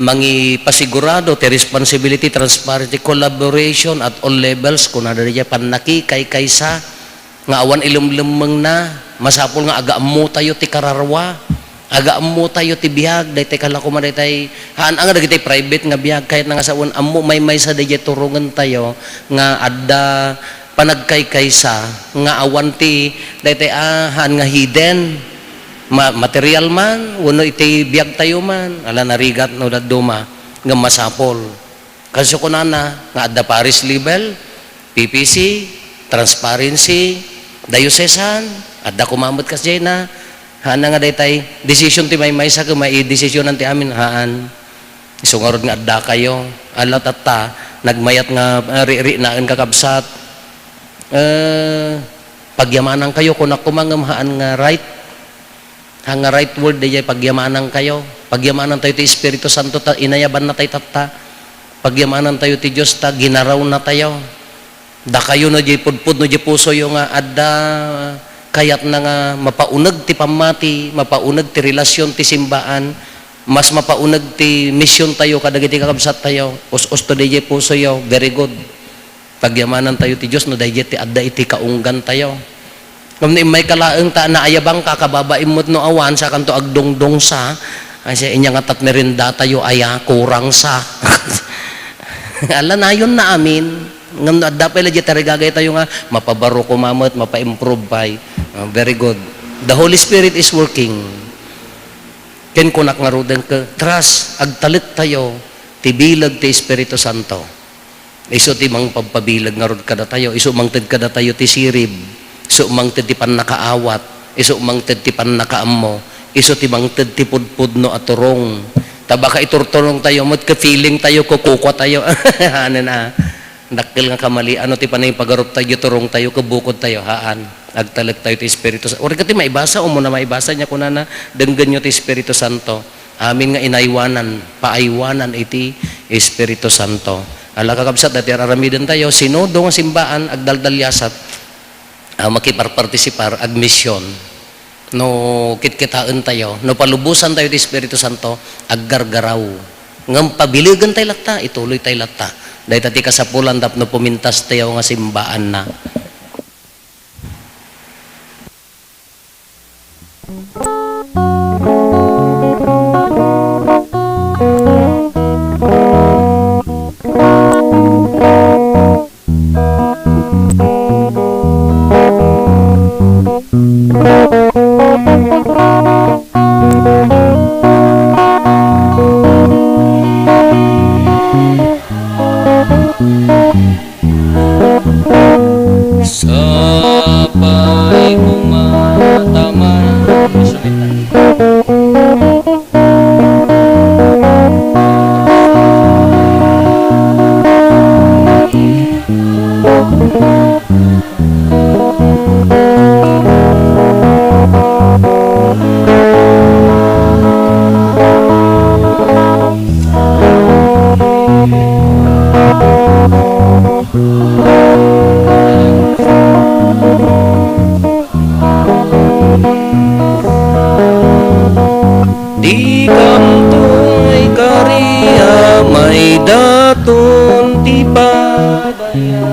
mangipasigurado ti responsibility, transparency, collaboration at all levels, kunana dayjay pannakikaykaysa nga awan ilemlemmengna. Masapul nga agaammotayo ti kararua, agaammotayo ti biag, daytay kala koma daytay, haan nga dagiti private nga biag, kayatna nga sawen ammo maymaysa dayjay turongentayo nga adda panagkaykaysa nga awan ti daytay a haan nga hidden, ma-, material man wenno iti biagtayo man, ala narigat no dadduma, ngem masapul. Kasdiay kunana nga adda parish level, P P C, transparency, diocesan, adda koma met kasdiay na, haan nga daytay decision ti maymaysa ket maidesisionan ti amin, haan. Isu ngarud nga addakayo, ala tatta, nagmayat nga, ah, ri-, rinaen kakabsat. Eh, pagyamanankayo, kunak koma ngem haan nga right. Haan nga right word, dayjay pagyamanankayo. Pagyamanantayo ti Espiritu Santo, ta inayabanna tay tatta. Pagyamanantayo ti Dios, ta ginarawna tayo. Dakayo no jay pudpud no jay pusoyo nga adda kayatna nga mapauneg ti pammati, mapauneg ti relasyon ti simbaan, mas mapauneg ti misiontayo kadagiti kakabsattayo. Us-usto dayjay pusoyo, very good. Pagyamanantayo ti Dios no dayjay ti adda iti kaunggantayo. Ngem no immayka laeng ta naayabanka, kababain met no awan, sakanto agdungdungsa, Ay, siya, inya nga tat merendatayo, aya, kurang sa. Ala, nayonna amin. Ngem no adda pay la diay tarigagaytayo nga, mapabaro koma met, mapa-improve pay. Ah, very good. The Holy Spirit is working. Ken kunak ngaruden ket, trust, agtalektayo ti bileg ti Espiritu Santo. Isu ti mangpabpabileg ngarud kadatayo, isu mangted kadatayo ti sirib, isu mangted ti pannakaawat, isu mangted ti pannakaammo, isu ti mangted ti pudpudno a turong. Ta baka iturturongtayo met ket feelingtayo, kukukuatayo. Hanen a, dakkel nga kamali. Ano ti panangipagaruptayo, turongtayo, ket bukodtayo? Haan. Agtalektayo ti Espiritu Sa-, uray ket ti maibasa, umuna maibasa, nia kunana, denggenyo ti Espiritu Santo. Amin nga inaywanan, paaywanan iti Espiritu Santo. Ala, kakabsat, dati ar-aramidentayo, sinodo nga simbaan, agdaldaliasat, a, makiparpartisipar, agmision. No kitkitaentayo, no palubosantayo ti Espiritu Santo, aggargaraw. Ngem pabilegentayo latta, ituloytayo latta. Dayta ti kasapulan tapno pumintastayo nga simbaanna. Sapay koma ta may. Dikamtoy kari a maidaton ti padaya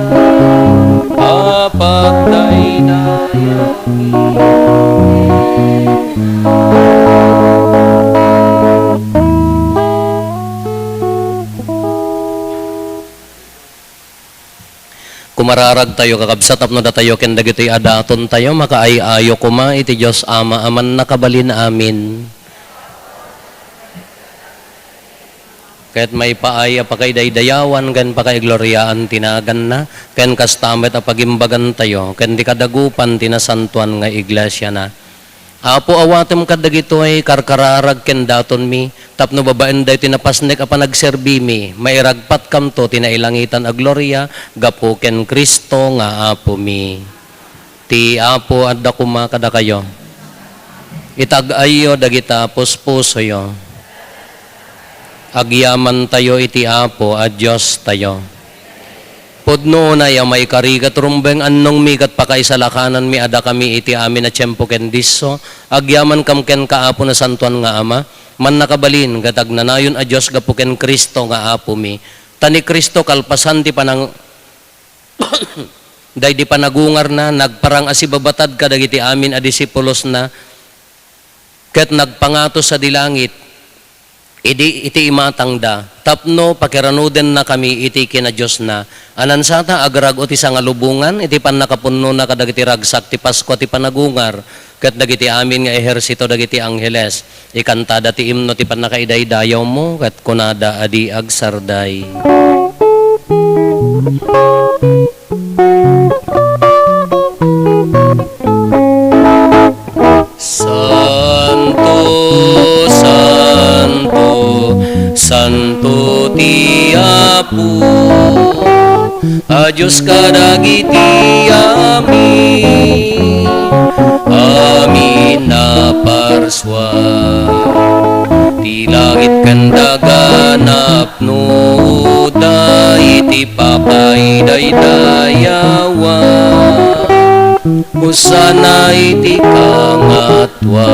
a pagdaydayaw. Kumararagtayo, kakabsat, tapno datayo ken dagitoy a datontayo, makaay-ayo koma iti Dios Ama a mannakabalin amin. Ket maipaay a pakaidaydayawan ken pakaigloriaan ti naganna, ken kasta met a pagimbagantayo ken ti kadagupan ti nasantoan nga iglesiana. Apo, awatem kadagitoy karkararag ken datonmi, tapno babaen daytoy napasnek a panagserbimi, mairagpatkamto ti nailangitan a gloria gapu ken Cristo nga Apomi. Ti Apo adda koma kadakayo. Itag-ayyo dagita puspusoyo. Agyamantayo iti Apo a Diostayo. Pudno unay a maikari ket rumbeng annongmi ket pakaisalakananmi a dakami iti amin a tiempo ken disso, agyamankam kenka, Apo, Nasantoan nga Ama, mannakabalin ket agnanayon a Dios gapu ken Cristo nga Apomi. Ta ni Cristo kalpasan ti panang-, daydi panagungarna, nagparang a sibabatad kadagiti amin a disipulosna, ket nagpangato sadi langit idi, iti imatangda, tapno pakiranudennakami iti kinadiosna. Anansata, agrag-o ti sangalubongan iti pannakapunnona kadagiti ragsak ti Paskua ti panagungar, ket dagiti amin nga ehersito dagiti angheles, ikantada ti imno ti pannakaidaydayawmo, ket kunada a di agsarday. Santo, santo, santo ti Apo, a Dios kadagiti amin, amin a parsua. Ti langit ken daga napnoda iti pakaidaydayawan. Hosanna iti kangatoan.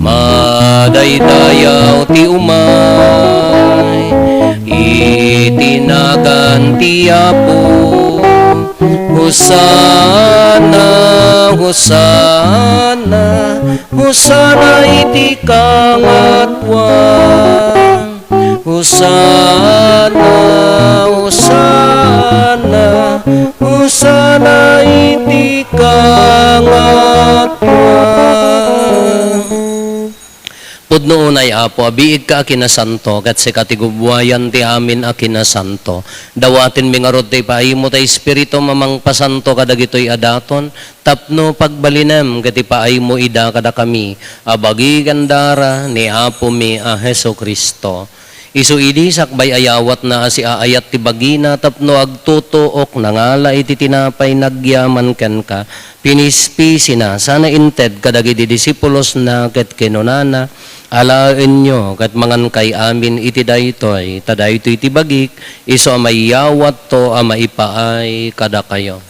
Madaydayaw ti umay iti nagan ti Apo. Hosanna, Hosanna, Hosanna iti kangatuan. Hosanna, Hosanna, Hosanna iti kangatuan. Pudno unay, Apo, a biigka a kinasanto, ket sika ti gubbuayan ti amin a kinasanto. Dawatenmi ngarud ti ipaaymo ti Espiritum a mangpasanto kadagitoy a daton, tapno pagbalinem ket ipaaymo ida kadakami a bagi ken dara ni Apomi a Jesu-Cristo. Isu idi sakbay a yawatna a siaayat ti bagina tapno agtutuok, nangala iti tinapay, nagyaman kenka, pinispisina, sana inted kadagiti disipulosna ket kinunana, "Alaenyo ket mangankay amin iti daytoy, ta daytoy ti bagik, isu a mayawatto a maipaay kadakayo."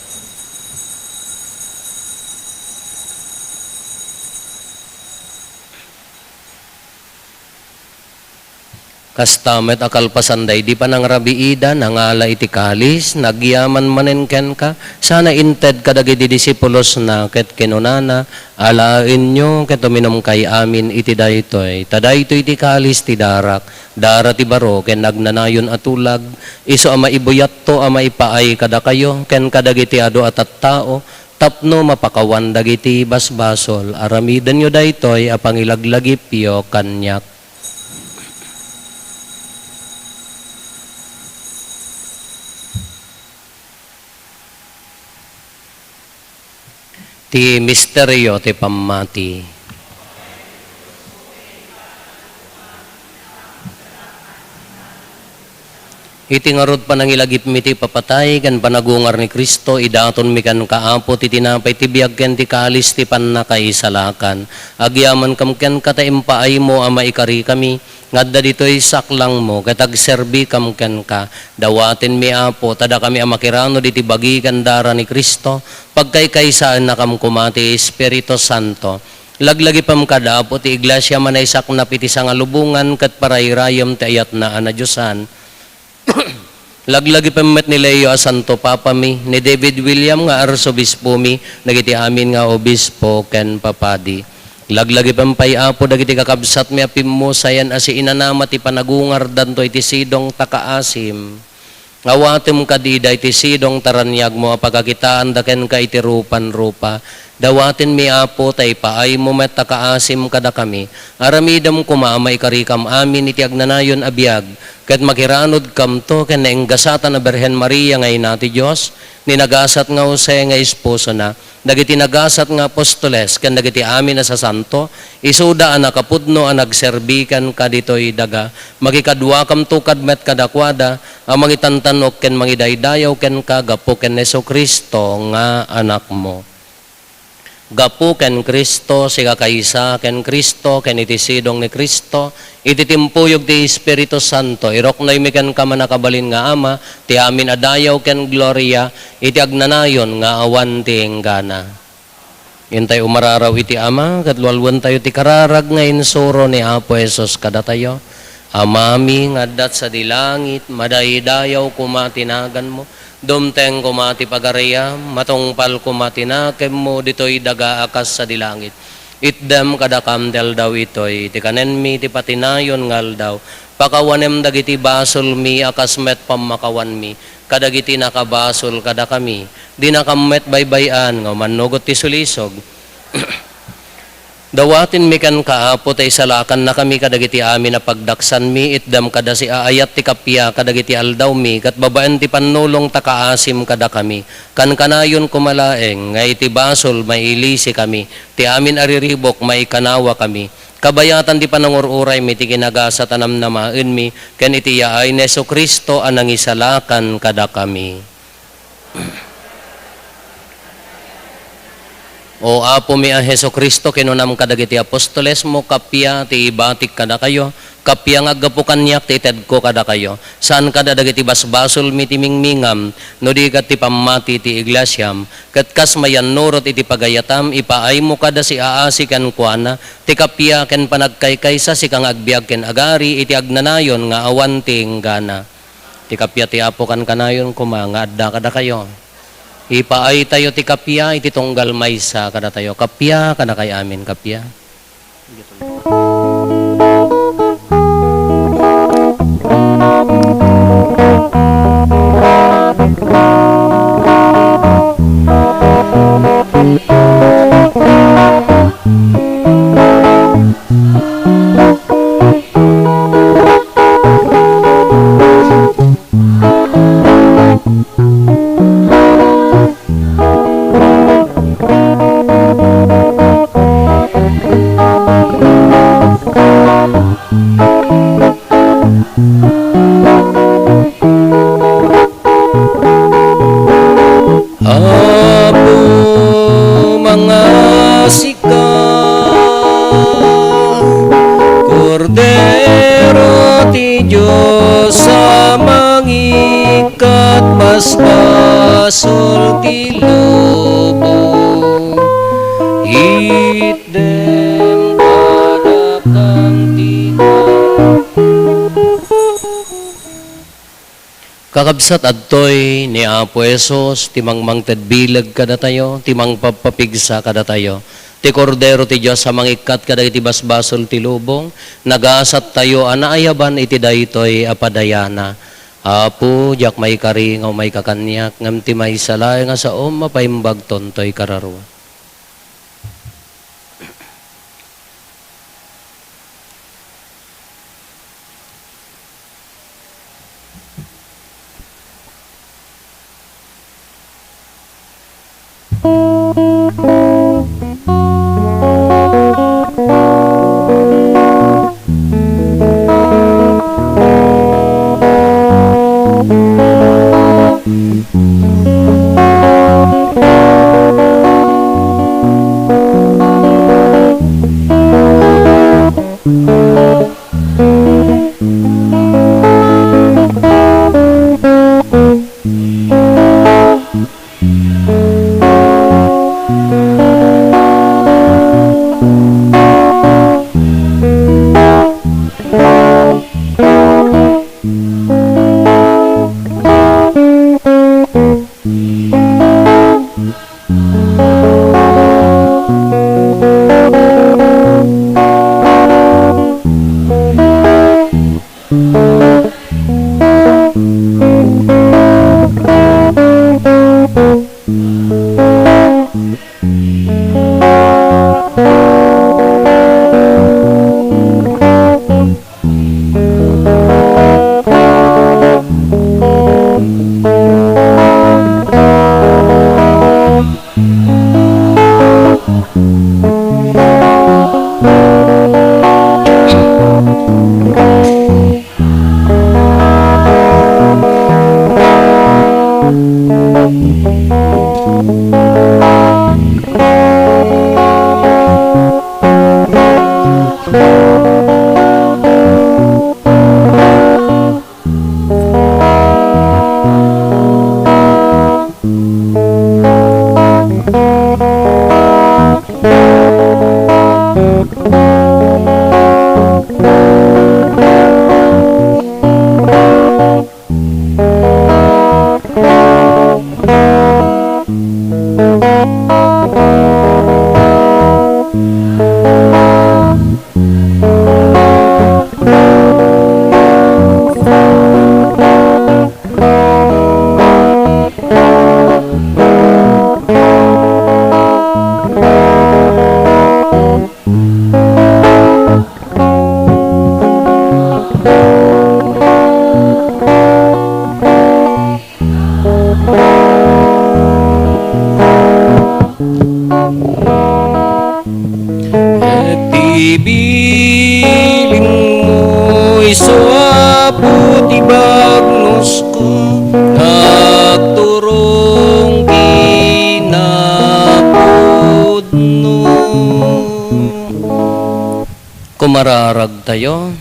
Kasta met a kalpasan daydi panangrabiida, nangala iti kalis, nagyaman manen kenka, sana inted kadagiti disipulosna, ket kinunana, "Alaenyo ket uminumkay amin iti daytoy, ta daytoy ti kalis ti darak, dara ti baro ken agnanayon a tulag, isu a maibuyatto a maipaay kadakayo ken kadagiti adu a tattao, tapno mapakawan dagiti basbasol. Aramidenyo daytoy a pangilaglagipyo kaniak." Ti misterio ti pammati. Iti ngarud panangilagipmi ti ipapatay ken panagungar ni Cristo, idatonmi kenka, Apo, ti tinapay ti biag ken ti kalis ti pannakaisalakan. Agyamankam kenka ta impaaymo a maikarikami nga adda ditoy saklangmo ket agserbikam kenka. Dawatenmi, Apo, ta dakami a makiranud iti bagi ken dara ni Cristo, pagkaykaysaennakam koma ti Espiritu Santo. Laglagipem kad, Apo, ti Iglesia a naisaknap iti sangalubongan ket parairayem ti ayatna a nadiosan. Laglagipem met ni Leo a Santo Papami, ni David William nga Arsobispomi, dagiti amin nga obispo ken papadi. Laglagipem pay, Apo, dagiti kakabsatmi a pimmusayan a siinanama ti panagungardanto iti sidong ta kaasim. Awatem kadi daytoy sidong ta raniagmo a pagakitaanda kenka iti rupan-rupa. Dawatenmi, Apo, ta ipaaymo met a kaasim kadakami. Aramidem koma a maikarikam amin iti agnanayon a biag, ket makiranudkamto ken nainggasatan a Birhen Maria nga Ina ti Dios, ni nagasat nga Jose nga esposona, dagiti nagasat nga apostoles, ken dagiti amin a sasanto, isuda a nakapudno a nagserbi kenka ditoy daga. Makikaduakamto kad met kadakuada a mangitantan-ok ken mangidaydayaw kenka gapu ken Jesu-Cristo nga Anakmo. Gapu ken Cristo, sika kaysa ken Cristo, ken iti sidong ni Cristo, iti timpuyog ti Espiritu Santo, iruknoymi kenka, mannakabalin nga Ama, ti amin a dayaw ken gloria, iti agnanayon nga awan ti inggana. Intay umararaw iti Ama, ket lualuentayo ti kararag nga insuro ni Apo Jesus kadatayo. Amami nga adda sadi langit, madaydayaw koma ti naganmo. Dumteng koma ti pagariam, matungpal koma ti nakemmo ditoy daga a kas sadi langit. Itdem kadakam ti aldaw itoy ti kanenmi ti patinayon nga aldaw. Pakawanem dagiti basolmi a kas met pammakawanmi kadagiti nakabasol kadakami. Dinakam met baybay-an nga umannugot ti sulisog. Dawatenmi kenka, Apo, ta isalakannakami kadagiti amin a pagdaksanmi, itdem kada siaayat ti kappia kadagiti aldawmi, ket babaen ti pannulong ta kaasim kadakami. Kankanayon koma laeng nga iti basol mailisikami, ti amin a riribuk maikanawakami. Kabayatan ti panangur-uraymi ti kinagasat a namnamaenmi, ken iti yaay ni Jesu-Cristo a nangisalakan kadakami. O Apomi a Jesu-Cristo, kinunam kadagiti apostolesmo, kappia ti ibatik kadakayo, kappia nga aggapu kaniak ti itedko kadakayo. Saan kada dagiti basbasolmi ti mingmingam, no di ket ti pammati ti iglesiam, ket kas mayannurot iti pagayatam, ipaaymo kada siaasi kenkuana, ti kappia ken panagkaykaysa, sika nga agbiag ken agari iti agnanayon nga awan ti inggana. Ti kappia ti Apo kankanayon koma nga adda kadakayo. Ipaaytayo ti kappia iti tunggal maysa kadatayo. Kappia, kadakay amin, kappia. Apo, mangasika, Kordero ti Dios a mangikkat basbasol ti lubong, itdem kadakam ti Kakabsat, adtoy ni Apo Jesus ti mangmangted bileg kadatayo, ti mangpapapigsa kadatayo, ti Kordero ti Dios a mangikkat kadagiti basbasol ti lubong. Nagasattayo a naayaban iti daytoy a padayana. Apo, diak maikari nga umayka kaniak, ngem ti maysa laeng a saom a paimbagton toy kararua. Iti bilinmo isu, Apo, ti bagnosko, nga agturong kinapudno. Kumararagtayo.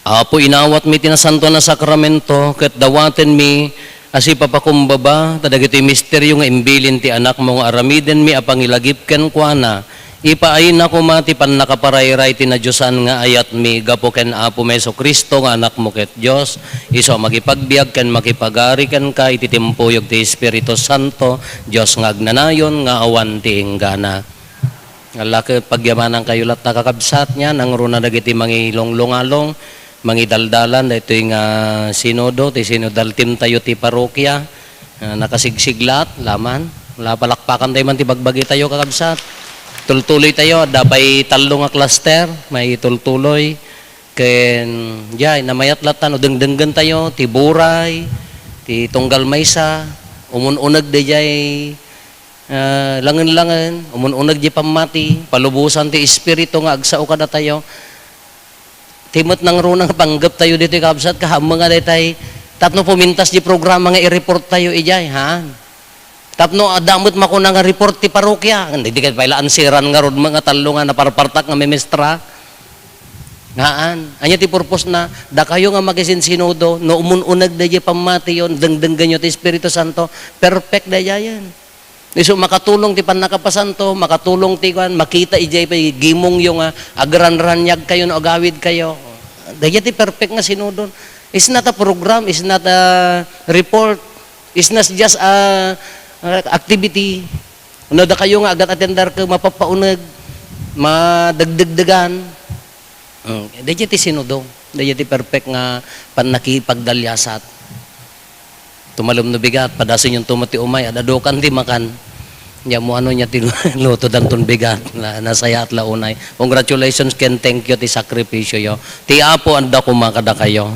Apo, inawatmi ti nasantoan a sakramento ket dawatenmi a sipapakumbaba ta dagitoy misterio nga imbilin ti Anakmo nga aramidenmi a pangilagip kenkuana Ipaayna koma ti pannakaparayray ti nadiosan nga ayatmi gapu ken Apomi Jesu-Cristo nga Anakmo ket Dios, isu a makipagbiag ken makipagari kenka iti timpuyog ti Espiritu Santo, Dios nga agnanayon nga awan ti inggana. Ala ket pagyamanankayo latta, kakabsat, nia nangruna dagiti mangilunglungalong, mangidaldalan daytoy nga sinodo, ti sinodal team tayo ti parokia. Ah, nakasigsiglat, laman. Wala, palakpakan tayo man ti bagbagi tayo, kakabsat. Tultuloy tayo, adda pay tallo nga cluster, maitultuloy. Ken, jay, namayat latta no dengdenggen tayo, ti buray, ti tunggal maysa, umun-uneg dayjay, ah, langen-langen, umun-uneg di pammati, palubosan ti Espiritu nga agsao kadatayo. Ti met nangruna nga panggep tayo ditoy, kabsat, kaammo nga daytay tapno pumintas di programa nga i-report tayo idiay, ha? Tapno adda met makuna nga report ti parokia. Hindi, di ket pay la ansiran ngarud met nga tallo nga naparpartak nga memestra. Haan. Ania ti purpose na? Dakayo nga makisinsinudo, no umun-uneg dayjay pammatiyon, dengdenggenyo ti Espiritu Santo, perfect dayjayen. Isu makatulong ti pannakapasanto, makatulong ti kuan, makita idiay pay gimongyo nga agranraniag kayo no agawid kayo. Dayjay ti perfect nga sinudon. It's not a program, it's not a report, it's not just a, a activity. No dakayo nga agat-atendar ket mapapauneg, madagdagdagan. Mm, dayjay ti sinudo, dayjay ti perfect nga pannakipagdaliasat. Tumalem no bigat, padasenyon to met ti umay, ad-adukan ti makan. Nia, mo ano nia ti lutodanton bigat, na, nasayaat la unay. Congratulations ken thank you ti sakripisyoyo. Ti Apo adda koma kadakayo.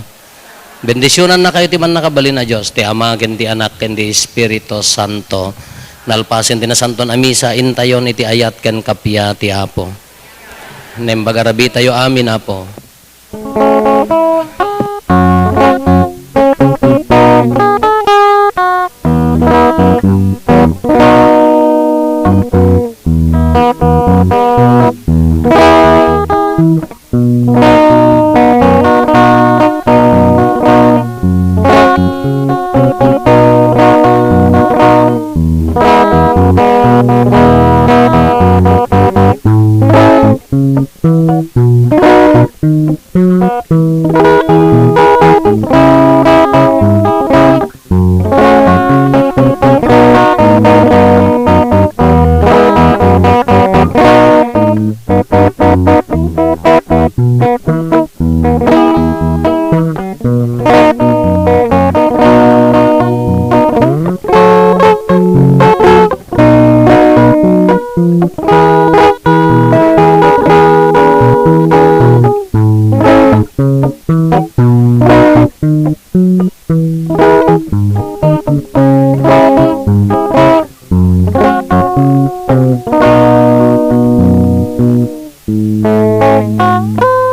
Bendisionannakayo ti Mannakabalin a Dios, ti Ama, ken ti Anak, ken ti Espiritu Santo. Nalpasen ti Nasanton a Misa, intayon iti ayat ken kappia ti Apo. Naimbag a rabii tayo amin, Apo.